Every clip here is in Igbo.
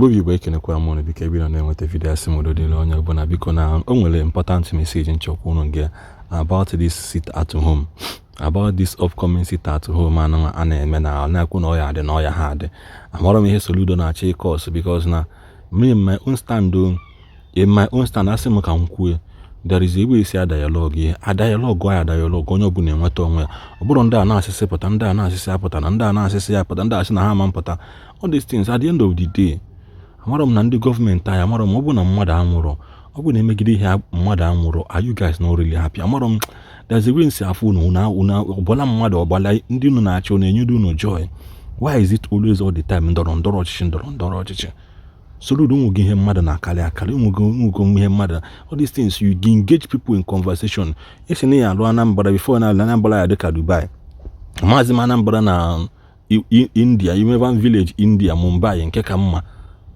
Igbo bụ Igbo, ekenekwa m unu. Biko, ebe ị nọ na-enweta video, asị m udo dịrị onye ọbụla. Biko, na o nwere important message nchọkwa unu gị about this sit at home, about this upcoming sit at home anụ a na-eme na na-ekwu na ọya adị na ọya ha adị. Amara m ihe Soludo na-achọ ịkọs, because na me, in my own stand o, in my own stand, asị m ka m kwue, there is a way esi a dialogue ihe, a dialogue ya, dialogue, onye ọbụla enweta onwe ya. Ọ bụrụ ndị a na-asịsị pụta, ndị a na-asịsị apụta, na ndị a na-asịsị ya pụta, ndị a sị na ha ama mpụta, all these things, at the end of the day, amara m na ndị gọọmenti anyị, amara m, ọ bụ na mmadụ anwụrụ, ọ bụ na emegide ihe mmadụ anwụrụ, are you guys not really happy? Amara m, there's a way nsi afụ unu unu ọbụla mmadụ ọgbala ndị unu na-achị, unu enyedo unu joy. Why is it always all the time ndọrọ ndọrọ ọchịchị, ndọrọ ndọrọ ọchịchị? Soludo, nwego ihe mmadụ na-akarị akarị, nwego ihe mmadụ, all these things. You engage people in conversation. Esi na ya alụ Anambra before na alụ Anambra ya dịka Dubai. Maazị m, Anambra na India, Imevan village, India, Mumbai nke ka mma.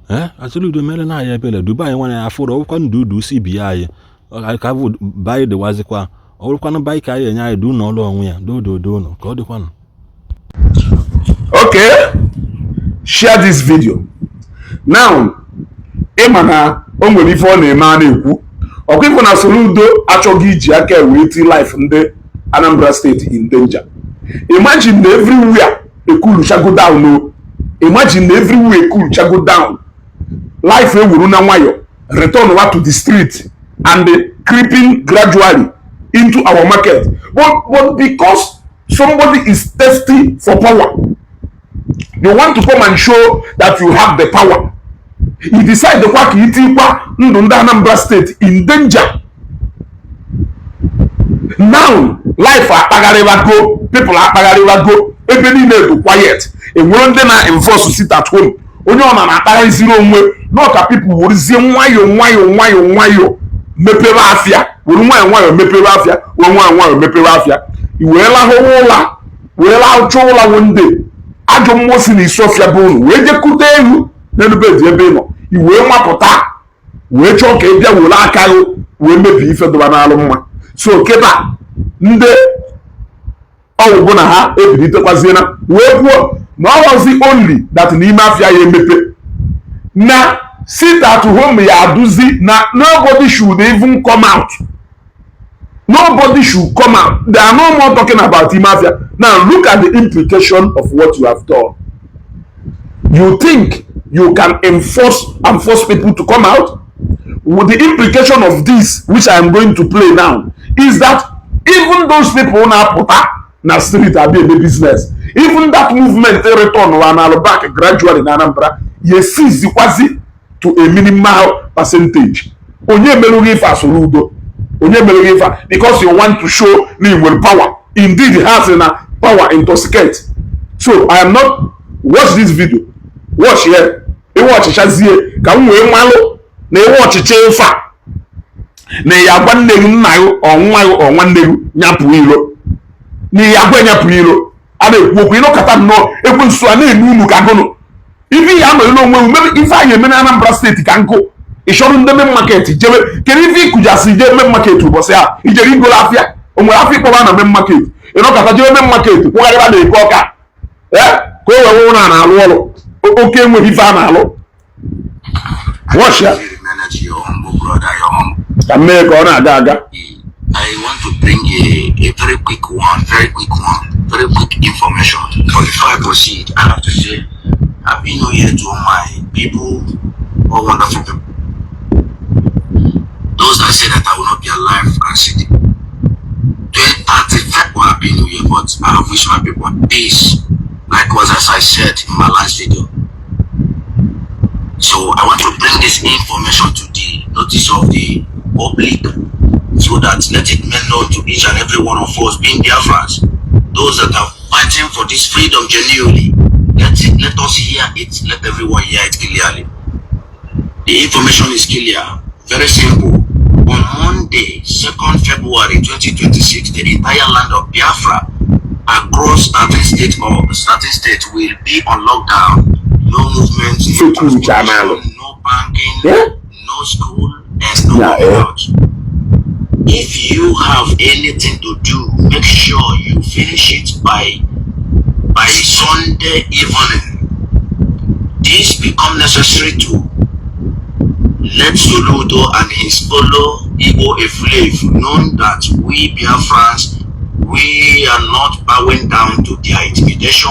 Ee, Soludo mere na anyị ebere. Dubai nwere ya afụrụ ọbụkwa ndụ udu si bi anyị ka bụ baị dịwazikwa, ọ bụrụkwanụ baị ka anyị enye anyị du n'ọlụ onwe ya dododo ụnụ ka ọ dịkwanụ. Okay, share this video now. Ịma na o nwere ife ọ na-eme a na-ekwu ọkwa ifo na Soludo achọghị iji aka wee ti life ndị Anambra State in danger. Imagine na everywhere ekuluchago down o. Imagine na everywhere ekuluchago down, life ewuru na nwayọ return wa to the street and creeping gradually into our market, but because somebody is thirsty for power, you want to come and show that you have the power, you decide kwa ka itikwa ndụ ndị Anambra State in danger. Now life akpagharịwago, people akpagharịwago, ebe niile dị quiet. Enwere ndị na enforce sit at home, onye ọ na na-akpagharịziri onwe nọ ka people werezie nwayọọ nwayọọ nwayọọ nwayọọ mepere afịa, were nwayọọ nwayọọ mepere afịa, were nwayọọ nwayọọ mepere afịa. I wee lahụwa ụla, wee lahụcha ụla. One day, ajọ mmụọ si n'isi ọfịa bụ unu wee jekute ewu n'elu bed ebe ị nọ. I wee mapụta, wee chọọ ka ị bịa were aka gị wee mebie ife dọba n'alụ mma. So kịta ndị ọgwụgwụ na ha ebilitekwaziena wee kwuo na ọghọzi only that n'ime afịa ya emepe, na sit at home ya aduzi, na nobody should even come out, nobody should come out. They are no more talking about ime afịa. Now look at the implication of what you have done. You think you can enforce and force people to come out? With the implication of this, which I am going to play now, is that even those people na-apụta na street abịa eme business, even that movement return wa na back gradually na Anambra ya esizikwazi to a minimal percentage. Onye emerụghị ife a, Soludo? Onye emerụghị ife a? Because you want to show na ị nwere power. Indeed, ha sị na power intoxicate. So I am not, watch this video, watch here. Iwe ọchịchazie ka m wee malụ na iwe ọchịchị ife a na ya agwa nne gị, nna gị, ọnwa gị, ọ nwanne gị nyapụ ilo, na ya agwa nyapụ ilo. A na-ekwu okwu ịnọkọta nnọọ, ekwensu a na-eme unu ka gụnụ ife ya anọ ilo onwe unu. Ife anyị eme na Anambra State ka nkụ. Ịchọrọ ndị main market jebe, kedu ife ịkụjasị jee main market ụbọchị a ijere igolo afịa? O nwere afọ ịkpọba na main market? Ịnọkọta jebe main market kwụgharịba na eke ọka ee ka o wee wụrụ na na-alụ ọrụ oke enweghị ife a na-alụ. Watch ya. Your humble brother, your humble. Ka m mee ka ọ na-aga aga. I want to bring a very quick one, very quick one, very quick information. But before I proceed, I have to say Happy New Year to all my people, all wonderful people. Those that say that I will not be alive and see the 2035, well, Happy New Year, but I wish my people peace. Likewise, as I said in my last video. So I want to bring this information to the notice of the public so that let it be known to each and every one of us being Biafrans, those that are fighting for this freedom genuinely. Let us hear it, let everyone hear it clearly. The information is clear, very simple. On Monday, 2nd February 2026, the entire land of Biafra across 13 states or 13 states will be on lockdown. No movement, no Fake channel. transportation, no banking, no school, and no workout. If you have anything to do, make sure you finish it by Sunday evening. This because become necessary to let Soludo and his fellow Igbo Efulefu know that we Biafrans, we are not bowing down to their intimidation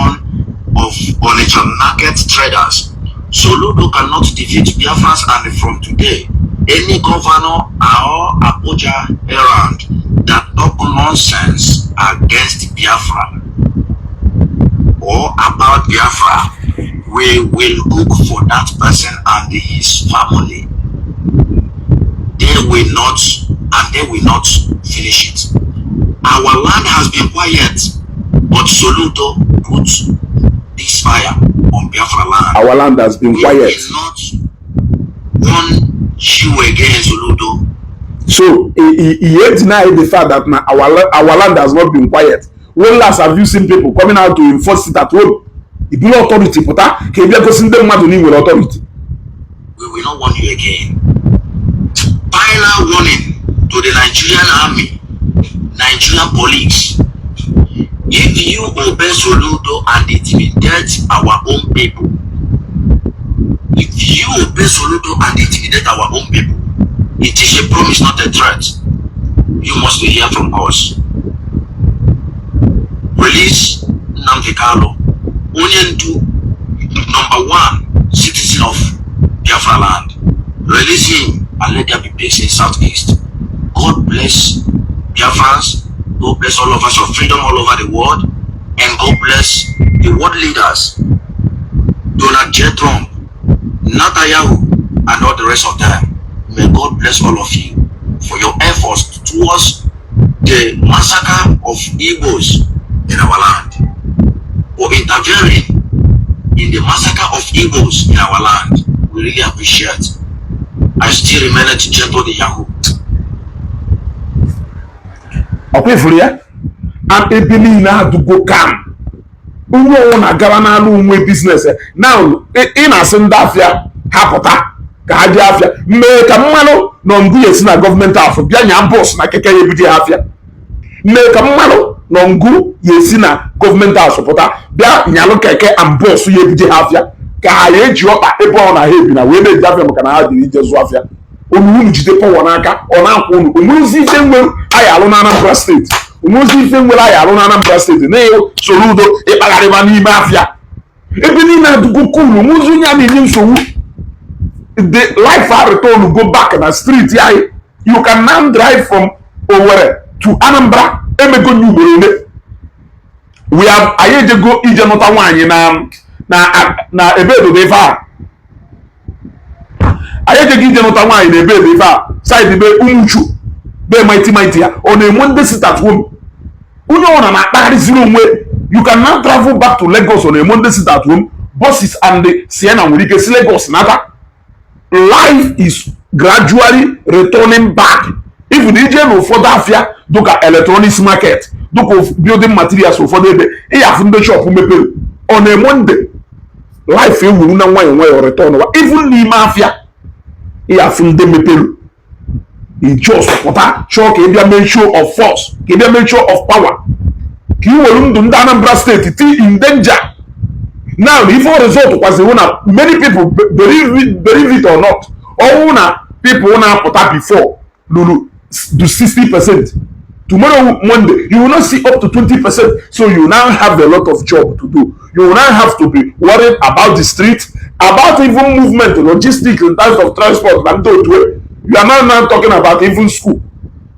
of Onitsha market traders. Soludo cannot defeat Biafrans, and from today, any governor or Abuja errand that talk nonsense against Biafra or about Biafra, we will cook for that person and his family. They will not, and they will not finish it. Our land has been quiet, but Soludo put this fire on Biafra land. Our land has been We quiet. will not warn you again, Soludo. So he deny the fact that na our land has not been quiet. When last have you seen people coming out to enforce it at home? Ibulu authority pụta ka ị bịa gosi ndị mmadụ na ị nwere authority. We will not warn you again. Final warning to the Nigerian army, Nigerian police. If you obey Soludo and intimidate our own people, if you obey Soludo and intimidate our own people, it is a promise, not a threat. You must hear from us. Release Nnamdi Kanu, Onyendu, number one citizen of Biafra land. Release him and let there be peace in Southeast. God bless Biafrans. God bless all of us of freedom all over the world. And God bless the world leaders, Donald J. Trump, Netanyahu, and all the rest of them. May God bless all of you for your efforts towards the massacre of Igbos in our land, for interfering in the massacre of Igbos in our land. We really appreciate. I still remain at Gentle the Yahoo. Ọkwa ifuru ya and ebe niile adụgo kam, onye ọwụ na-agara n'alụ onwe business. Now ị na-asị ndị afịa ha pụta ka ha jee afịa, mee ka mmanụ na ngụ ya esi na gọọmenti afọ bịa nya bus na keke ya ebuje ha afịa, mee ka mmanụ na ngụ ya esi na gọọmenti afọ pụta bịa nyalụ keke and bus ya ebuje ha afịa, ka ha ya eji ọkpa ebe ọ na ha ebi na wee na-eji afịa, maka na ha dịrị ije zụọ afịa. Unu unu jide power n'aka, ọ na-akwụ unu. Onwezi ife nwere anyị alụ na Anambra Steeti? Onwezi ife nwere anyị alụ na Anambra Steeti na Soludo ịkpagharịba n'ime afịa? Ebe niile adụgo cool. Onwezi onye a na-enye nsogbu. The life a return go back na street anyị. You can now drive from Owerri to Anambra. Emego nye ugboro ole we have anyị ejego ije nụta nwaanyị na ebe edobe ife a. Anyị ejego ije nụta nwaanyị na ebe ebe ife a, side be Umuchu, be mighty mighty ya. Ọ na-enwe ndị sit at home, onye ọbụla na-akpagharịziri onwe. You can now travel back to Lagos on a Monday sit at home. Buses and the Sienna nwere ike si Lagos nata. Life is gradually returning back. Even ije na ụfọdụ afịa dịka electronics market, dịka building materials, ụfọdụ ebe ịyafụ ndị shop mepere on a Monday. Life ewuru na nwayọ nwayọ return wa. Even n'ime afịa, ịyafụ ndị mepere. I just pụta chọọ ka ị bịa mee show of force, ka ị bịa mee show of power, ka ị were ndụ ndị Anambra Steeti ti in danger. Now ife result kwaziri na many people, believe it or not, ọnwụ na people na-apụta before luru do 60%. Tomorrow Monday, you will not see up to 20%. So you now have a lot of job to do. You will now have to be worried about the street, about even movement, logistics in terms of transport na ndị otu. You are now talking about even school.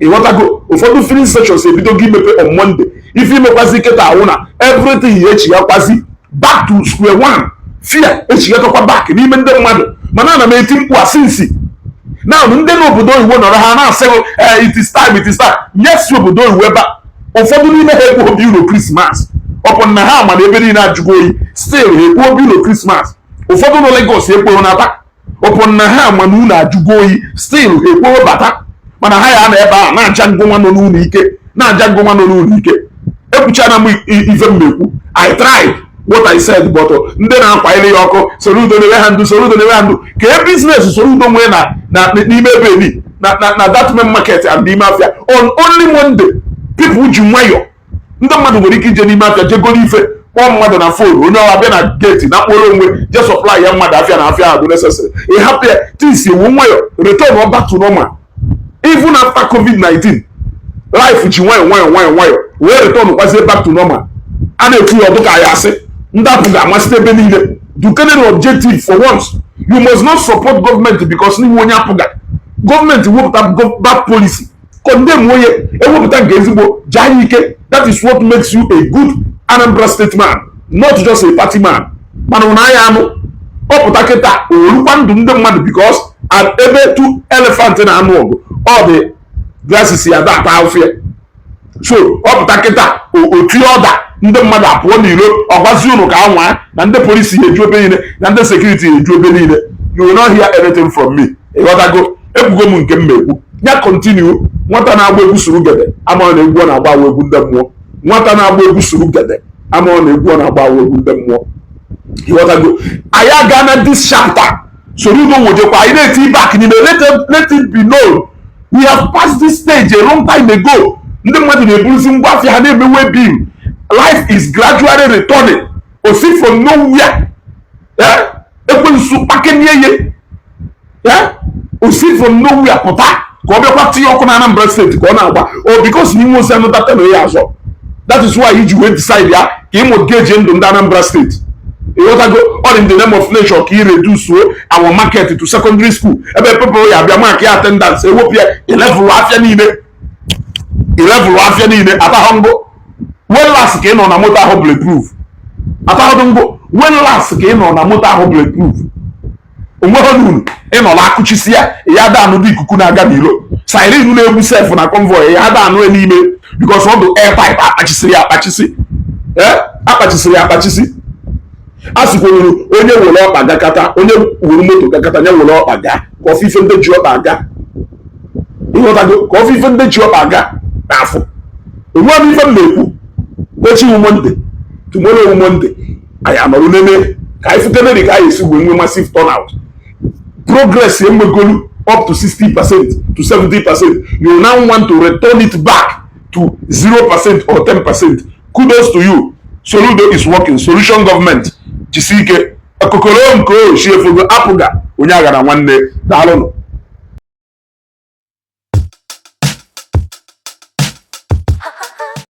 Ịghọtago? Ụfọdụ filling stations ebidogo imepe on Monday. Ife imekwazi kịta ahụ na everything ya echigakwazi back to square one. Fear echigakwa back n'ime ndị mmadụ. Mana ana m eti mkpu asinsi now, ndị n'obodo oyibo nọrọ ha na-asị, "It is time, it is time." Yes, obodo oyibo ebe a, ụfọdụ n'ime ha ekwu obi ụlọ Christmas ọpụ na ha ma na ebe niile ajụgo oyi. Still ha ekwu obi ụlọ Christmas. Ụfọdụ nọ Lagos ekporo nata ọpụ na ha ma na ụlọ ajụgo oyi. Still ha ekworo bata, mana ha ya na ebe a na-aja ngụnwa nọ n'ụlọ ike, na-aja ngụnwa nọ n'ụlọ ike. Ekwuchana m ife m na-ekwu. I tried what I said, but ndị na-akwanyere ya ọkụ, Soludo na-enwe ha ndụ, Soludo na-enwe ha ndụ, ka e business Soludo nwee na n'ime ebe eni na that main market and n'ime afịa on only Monday. People ji nwayọ, ndị mmadụ nwere ike ije n'ime afịa jegoro ife. Kpọọ mmadụ na phone, onye ọwa bịa na gate na mkpụrụ onwe je supply ya mmadụ afịa na afịa ahụ necessary. Ị hapụ ya, things ewu nwayọ return back to normal. Even after COVID-19, life ji nwayọ nwayọ nwayọ nwayọ wee return kwazie back to normal. A na-ekwu ya ọdụ ka ya asị ndị apụ ga-amasite ebe niile. Dukenere objective for once. You must not support government because n'iwu onye apụga gọọmenti wepụta bad policy, condemn onye ewepụta nke ezigbo jaa ya ike. That is what makes you a good Anambra State man, not just a party man. Mana ụna anya anụ ọpụta kịta orukwa ndụ ndị mmadụ, because at ebe two elephant na-anụ ọgụ, ọ dị glasses ya da ata afịa. So ọpụta kịta otu ọda ndị mmadụ apụọ n'ilo, ọgwazi unu ka anwa na ndị polisi eju ebe niile na ndị security eju ebe niile. You will not hear anything from me. Ịghọtago? Ekwugo m nke m na-ekwu ya. Continue. Nwata na-agba egwu suru gede ama na egwu ọ na-agba awa egwu ndị mmụọ. Nwata na-agba egwu suru gede ama na egwu ọ na-agba awa egwu ndị mmụọ. Ịghọtago? Anyị aga na this chapter. Soludo wojekwa anyị na-eti back n'ime. Let it be known, we have passed this stage a long time ago. Ndị mmadụ na-eburuzi ngwa afịa ha na-emewe bill. Life is gradually returning. Osi from nowhere, eh? Ekwensu kpakenie ye, eh? Osi from nowhere pụta ka ọ bịakwa tinye ọkụ na Anambra Steeti ka ọ na-agba o, because n'ime ozi anụta na ya azọ. That is why iji wee decide ya ka ị mortgage ndụ ndị Anambra Steeti. Ịghọtago? All in the name of nature, ka ị reduce our market to secondary school ebe people ya abịa mark ya attendance, ewepụ ya elevel afịa niile, elevel afịa niile. Atahụ ngụ, when last ka ị nọ na moto ahụ bulletproof? Atahụ ngụ, when last ka ị nọ na moto ahụ bulletproof? Onweghị unu ị nọ na-akụchisi ya, ya da anụ dị ikuku na-aga n'ilo, siren na-egbu sef na convoy, ya da anụ ya n'ime, because ọ dụ air tight, akpachisiri ya akpachisi, ee, akpachisiri ya akpachisi. A sịkwuru onye were ọkpa gakata, onye were moto gakata, ya were ọkpa gaa ka ọfọ ife ndị ji ọkpa aga. Ịghọtago? Ka ọfọ ife ndị ji ọkpa aga n'afọ. Enweghị m ife m na-ekwu. Echi wu Monday, tomorrow wu Monday. Anyị anọrụ n'eme ka anyị futeneri ka anyị esi wee nwee massive turnout. Progress enwegolu up to 60% to 70%. You now want to return it back to 0% or 10%. Kudos to you. Soludo is working solution. Government, jisi ike. Okokoro nke oshi efogo apụga onye aghara nwanne. Daalụnụ.